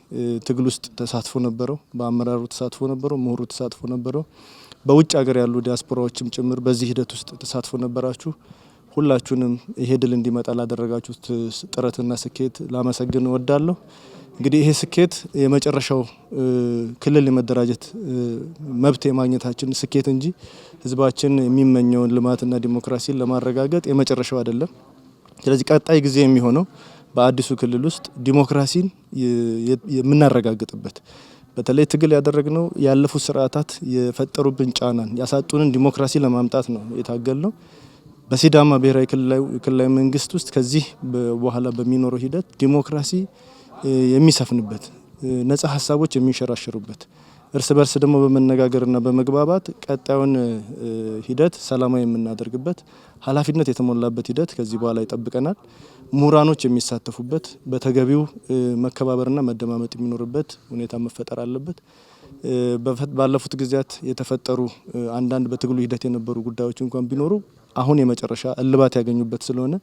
Speaker 5: ትግል ውስጥ ተሳትፎ ነበረው። በአመራሩ ተሳትፎ ነበረው፣ ምሁሩ ተሳትፎ ነበረው። በውጭ ሀገር ያሉ ዲያስፖራዎችም ጭምር በዚህ ሂደት ውስጥ ተሳትፎ ነበራችሁ። ሁላችሁንም ይሄ ድል እንዲመጣ ላደረጋችሁት ጥረትና ስኬት ላመሰግን እወዳለሁ። እንግዲህ ይሄ ስኬት የመጨረሻው ክልል የመደራጀት መብት የማግኘታችን ስኬት እንጂ ህዝባችን የሚመኘውን ልማትና ዲሞክራሲን ለማረጋገጥ የመጨረሻው አይደለም። ስለዚህ ቀጣይ ጊዜ የሚሆነው በአዲሱ ክልል ውስጥ ዲሞክራሲን የምናረጋግጥበት በተለይ ትግል ያደረግነው ያለፉት ስርዓታት የፈጠሩብን ጫናን ያሳጡንን ዲሞክራሲ ለማምጣት ነው የታገልነው። በሲዳማ ብሔራዊ ክልላዊ መንግስት ውስጥ ከዚህ በኋላ በሚኖረው ሂደት ዲሞክራሲ የሚሰፍንበት፣ ነጻ ሀሳቦች የሚንሸራሸሩበት፣ እርስ በርስ ደግሞ በመነጋገርና በመግባባት ቀጣዩን ሂደት ሰላማዊ የምናደርግበት ኃላፊነት የተሞላበት ሂደት ከዚህ በኋላ ይጠብቀናል። ምሁራኖች የሚሳተፉበት በተገቢው መከባበርና መደማመጥ የሚኖርበት ሁኔታ መፈጠር አለበት። ባለፉት ጊዜያት የተፈጠሩ አንዳንድ በትግሉ ሂደት የነበሩ ጉዳዮች እንኳን ቢኖሩ አሁን የመጨረሻ እልባት ያገኙበት ስለሆነ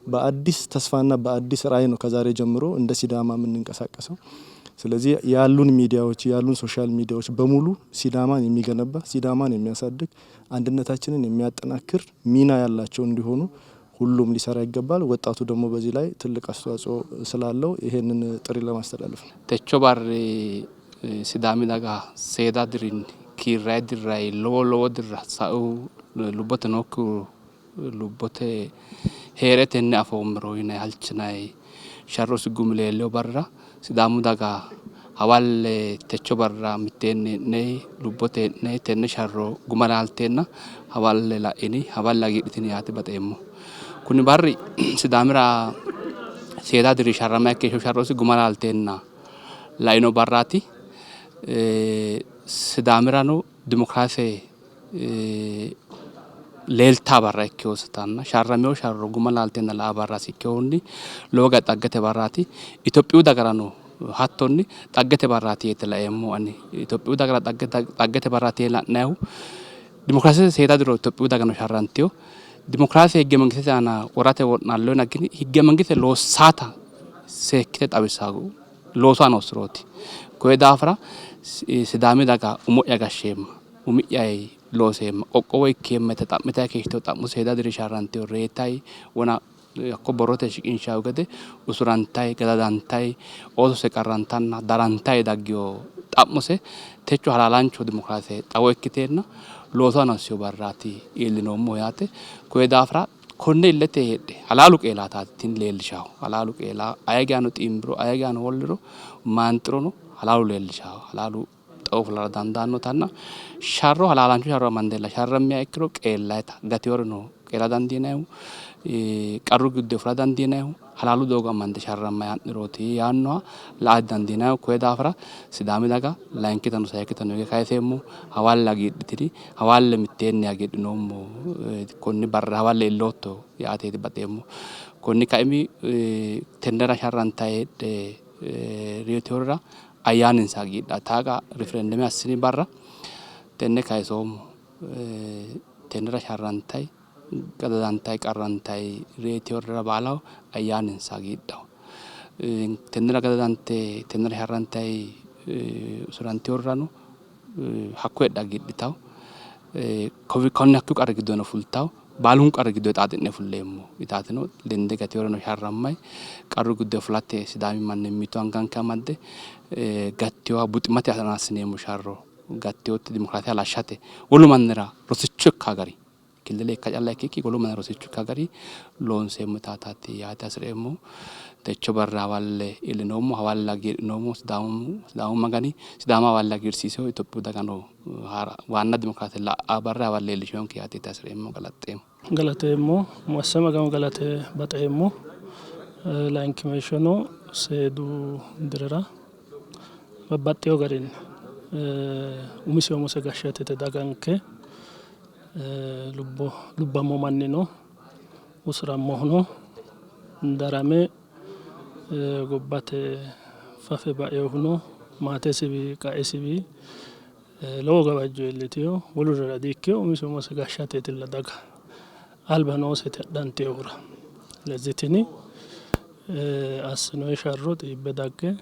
Speaker 5: በአዲስ ተስፋና በአዲስ ራዕይ ነው ከዛሬ ጀምሮ እንደ ሲዳማ የምንንቀሳቀሰው። ስለዚህ ያሉን ሚዲያዎች ያሉን social ሚዲያዎች በሙሉ ሲዳማን የሚገነባ፣ ሲዳማን የሚያሳድግ፣ አንድነታችንን የሚያጠናክር ሚና ያላቸው እንዲሆኑ ሁሉም ሊሰራ ይገባል። ወጣቱ ደግሞ በዚህ ላይ ትልቅ አስተዋጽኦ ስላለው ይሄንን ጥሪ ለማስተላለፍ ነው።
Speaker 7: Techo barri Sidaami daga seeda dirinni kiirrayi dirrayi lowo lowo dirra sa'u lubbote nookkihu lubbote hee'retenni afoommero yinayi halchinayi sharrosi gumi leelliyo barra Sidaamu daga hawalle techo barra mitteenni hee'ne lubbote hee'ne tenne sharro guma laalteenna hawalle la'ini hawalle hagiidhitini yaate baxeemmo. Kuni barri Sidaamira seeda diri sharramayi keeshsho sharrosi guma laalteenna laino barraati. Sidaamirano dimokiraase leeltaa barra ikkinotanna sharramino sharro guma laalteenna la'a barrasi ikkinohunni lowo geya xaggete barraati. Itophiyu dagarano hattonni xaggete barraati yeete laeemmo ani. Itophiyu dagara xaggete barraati yee la'nayihu dimokiraasete seeda diro Itophiyu dagano sharrantino. Dimokiraase higge mangistete aana worate wo'naalloyina gini higge mangiste loossaata seekkite xawissanno loosu aana hossirooti. Koye daafira Sidaami daga umo'ya gashsheemma, umi'yayi looseemma, qoqqowo ikkeemma yite xa'mitayi keeshshitino xa'mo seeda diri sharrantino, reetayi wona hakko borrote shiqinshayi gede usurantayi, gadadantayi, oosose qarrantanna darantayi daggino xa'mose techo halaalaancho dimokiraase xawo ikkiteenna loosu aana hossino barraati iillinoommohu yaate. Koye daafira konne illete heedhe halaalu qeelaataati tini leellishahu. Halaalu qeela aye geano xiimbiro, aye geano holliro, maanxirono halaalu leellishahu. Halaalu xawo fulara dandaannotanna sharro halaalaancho sharro amandella sharrammiha ikkiro qeellayita gatiyorino qeela dandiinayihu qarru giddo fula dandiinayihu halaalu doogo amande sharrammayi ha'nirooti yaannoha la''a didandiinayihu. Koye daafira Sidaami daga layinkitano sayikkitano hige kayiseemmo hawalle hagiidhitini hawalle mitteenni hagiidhinoommo konni barra hawalle illootto yaateeti baxeemmo. Konni kaimi tennera sharrantayi heedhe reyitinorira ayyaaninsa hagiidha taaqa riferendeme assini barra tenne kayisoommo. Tennera sharrantayi gadadantayi qarrantayi reyitinorira baalaho ayyaaninsa hagiidhaho. Tennera gadadante tennera sharrantayi usurantiyorirano hakko heedhe hagiidhitawo. Konni hakkuyi qarri giddono fultawo. Baalunku qarri giddo xaaxi'ne fulleemmo yitaatino lende gateworeno sharrammayi qarru giddo fulate Sidaami manni mimmito anganke amadde gattewoha buximate aana assineemmo sharro gattewotti dimokiraase halashshate wolu mannira rosicho ikka gari killile ikka calla ikkikki wolu mannira rosicho ikka gari loonseemmo yitaataati yaate hasi'reemmohu. Techo barra hawalle iillinoommo, hawalle hagiidhinoommo. Sidaamu Sidaamu Magani Sidaama hawalle hagiirsiiseyo, Itophiyu dagano waanna dimokiraase la''a barra hawalle leellisheyonke yaateeti hasi'reemmo. Galaxxeemmo.
Speaker 8: Galateemmo. Umo asse Magano galate baxeemmo. Layinkimeeshshono seedu dirira babbaxxeewo garinni umise umose gashshate yite daganke lubbo lubbammo manni no, usurammohuno darame gobbate fafe bainohuno maatesiwi qaesiwi lowo gawajjo iillitino. Wolurira di''ikkino umise umose gashshateetilla daga alba nooseti adhantinohura. Silezi tini assinoyi sharro xiibbe dagge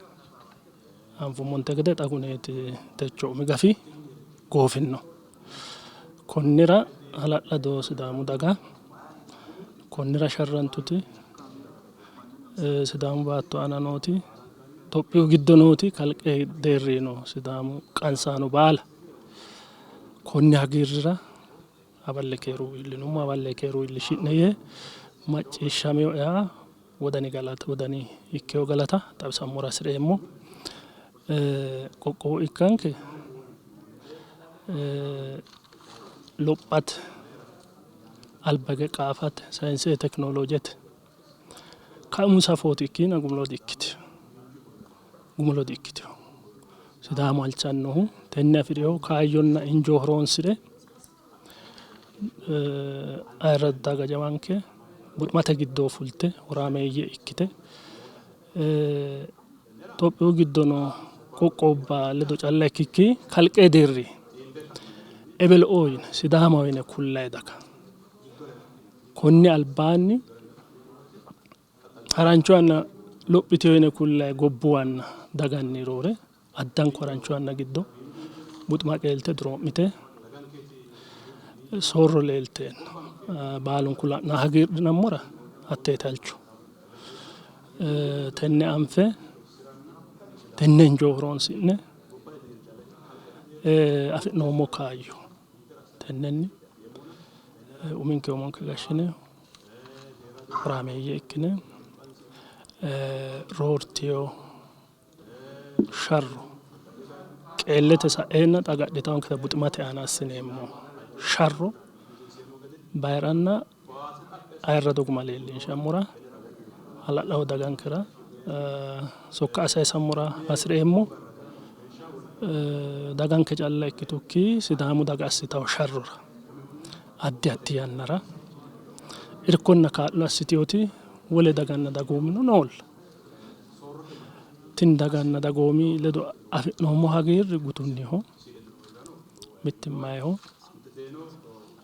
Speaker 8: anfummonte gede xa kuneeti techo umi gafi goofinno. Konnira hala'lado Sidaamu daga konnira sharrantuti Sidaamu baatto aana nooti Itophiyu giddo nooti kalqe deerri no Sidaamu qansaano baala konni hagiirrira hawalle keeru iillinummo hawalle keeru iillishi'ne yee macciishshaminoeha wodani galata wodani ikkewo galata xawisammora hasi'reemmo. Qoqqowo ikkanke lophate alba hige qaafate sayinsete tekinoloojete kaimu safooti ikkiina gumulo di''ikkitino. Gumulo di''ikkitino. Sidaamu halchannohu tenne afi'rino kaayyonna injoo horoonsi're ayirrado daga jawanke buximate giddo fulte horaameeyye ikkite Itophiyu giddo noo qoqqowubba ledo calla ikkikki kalqe deerri ebelo''oo yine Sidaamaho yine kullayi daga konni albaanni harancho yanna lophitino yine kullayi gobbuwanna daganni roore addanko harancho yanna giddo buxima qeelte duroo'mite soorro leelteenna baalunku la'na hagiidhinammora hatteeti halcho. Tenne anfe tenne injoo horonsi'ne afi'noommo kaayyo tennenni uminke umonke gashshine horaameeyye ikkine roortino sharro qeellete sa'eenna xa agadhitaanketa buximate aana assineemmo sharro bayiranna ayirrado guma leellinshammora hala'lado dagankera sokka sayisammora hasi'reemmo. Daganke calla ikkitukki Sidaamu daga assitawo sharrora addi addi yannara irkonna kaa'lo assitinoti wole daganna dagoomino noolla. Tini daganna dagoomi ledo afi'noommo hagiirri gutunniho, mittimmayiho.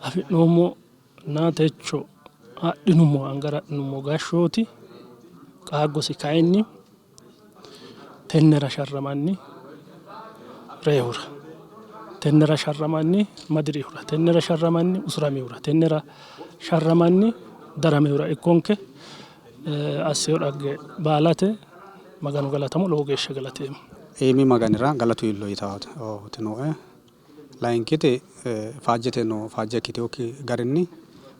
Speaker 8: Afi'noommo na techo adhinummo angara adhinummo gashshooti qaaggosi kayinni tennera sharramanni reyihura, tennera sharramanni madirihura, tennera sharramanni usuramihura, tennera sharramanni daramihura ikkonke assino dhagge baalate Maganu galatamo lowo geeshsha galateemmo.
Speaker 9: Iimi Maganira galatu iillo yitaati nooe. Layinkiti faajjete no faajje ikkitinokki garinni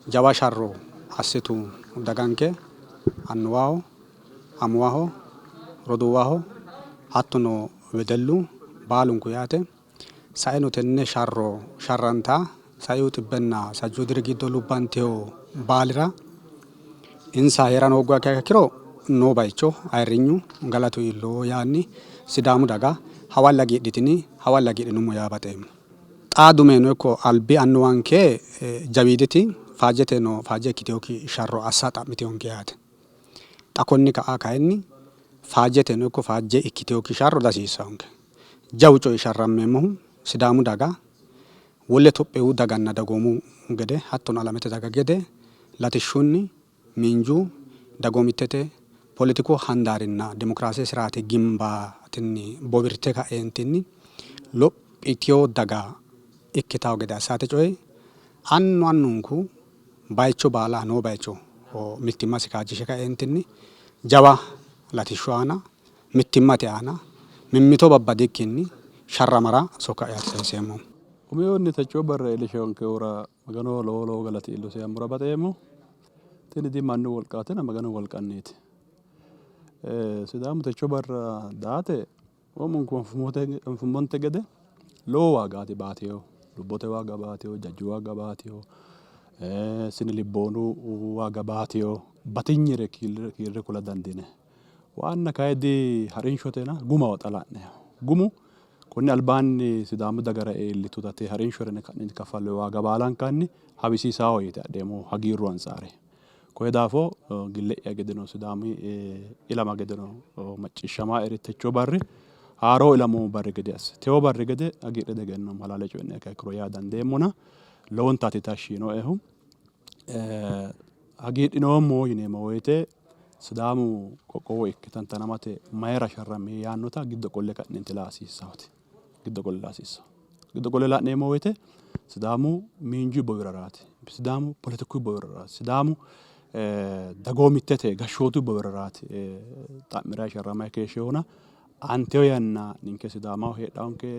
Speaker 9: jawa sharro assitu daganke annuwaho, amuwaho, roduuwaho hattono wedellu baalunku yaate. Saeno tenne sharro sharranta saiu xibbenna sajjuu diri giddo lubbantino baalira insa hee'rano hoogguha ikkiha ikkiro noo baycho ayirrinyu galatu iillo yaanni Sidaamu daga hawalle hagiidhitini hawalle hagiidhinummo yaa baxeemmo. Xaa dumeno ikko albi annuwanke jawiiditi faajjete noo faajje ikkitinokki sharro assa xa'mitinonke yaate. Xa konni ka'a kayinni faajjeteno ikko faajje ikkitinokki sharro dihasiissannonke. Jawu coyi sharrammeemmohu Sidaamu daga wole Tophiyu daganna dagoomu gede hattono alamete daga gede latishshunni, miinju, dagoomittete, poletiku handaarinna dimokiraase siraati gimbaatinni bowirte ka'eentinni lophitino daga ikkitanno gede assate coyi annu annunku baycho baala noo baycho mittimmasi kaajjishe kaeentinni jawa latishshu aana mittimmate aana mimmito babbadikkinni sharramara sokka'ya sayseemmo.
Speaker 5: Umihunni techoo barra iillishonkehura Maganoho lowo lowo galati iillosi yaammora baxeemmo. Tini di mannu wolqaatina Maganu wolqanniiti. Sidaamu techo barra daate wo'munku anfummonte gede lowo waagaati baatinohu. Lubbote waaga baatino, jajju waaga baatino, sini libboonu waaga baatino, batinyere kiirre kula dandiinanni. Waanna kayi di harinshotena gumaho xa la'neemmohu. Gumu konni albaanni Sidaamu dagara iillituta tee harinshora yine ka'ne kaffalloonni waaga baalankanni hawisiisaaho yite adheemmohu hagiirru ansaare. Koye daafo gille'ya gedeno Sidaami ilama gedeno macciishshamaaeri techo barri haaroo ilamoommo barri gede asse tewo barri gede hagiidhe diegennoommo halaale coyi'niha ikkiha ikkiro yaa dandeemmona lowontaati tashshi yiinoehu. Hagiidhinoommo yineemmo woyte Sidaamu qoqqowo ikke tantanamate mayira sharrami yaannota giddo qolle ka'neenti laa hasiissawote. Giddo qolle laa hasiissawo. Giddo qolle la'neemmo woyte Sidaamu miinju bowiraraati, Sidaamu poletiku bowiraraati, Sidaamu dagoomittete gashshootu bowiraraati xa'mirayi sharramayi keeshshinohuna aanteyo yanna ninke Sidaamaho heedhawonke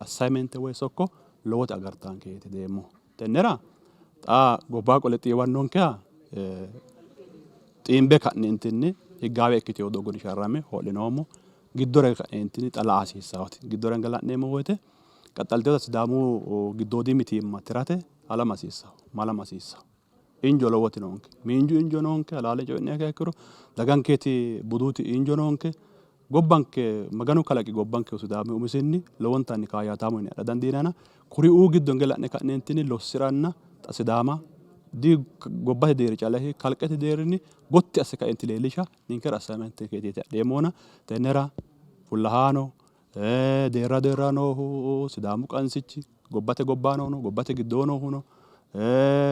Speaker 5: assignmente woyi sokko lowote agartaanke yite hedeemmo. Tennera xa gobba qole xiiwannonkeha xiimbe ka'neentinni higgaawe ikkitino doogonni sharramme ho'linoommo. Giddora hige ka'neentinni xa la'a hasiissawote. Giddora hinge la'neemmo woyte qaxxaltinota Sidaamu giddoodi mitiimma tirate halama hasiissawo, malama hasiissawo. Injo lowoti noonke. Miinju injo noonke, halaale coyi'niha ikkiro daganketi buduti injo noonke. Gobbanke Maganu kalaqi gobbanke Sidaami umisinni lowontanni kaayyaataamo yine adha dandiinanna kuriuu giddo hinge la'ne ka'neentinni lossi'ranna xa Sidaama di gobbate deerri calla ikkikki kalqete deerrinni gotti asse kaeenti leellisha ninkera assignmentenkeeti yite adheemmona tennera fullahaano deerra deerra noohu Sidaamu qansichi gobbate gobbaa noohuno gobbate giddoo noohuno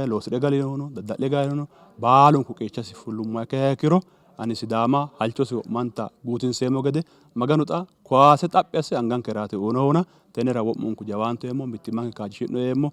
Speaker 5: loosi're galinohuno dadda'le galinohuno baalunku qeechasi fullummoha ikkiha ikkiro ani Sidaama halchosi wo'manta guutinseemmo gede Maganu xa kowaase xaphi asse angankeraati uyinohuna tennera wo'munku jawaanto yeemmo, mittimmanke kaajjishi'no yeemmo.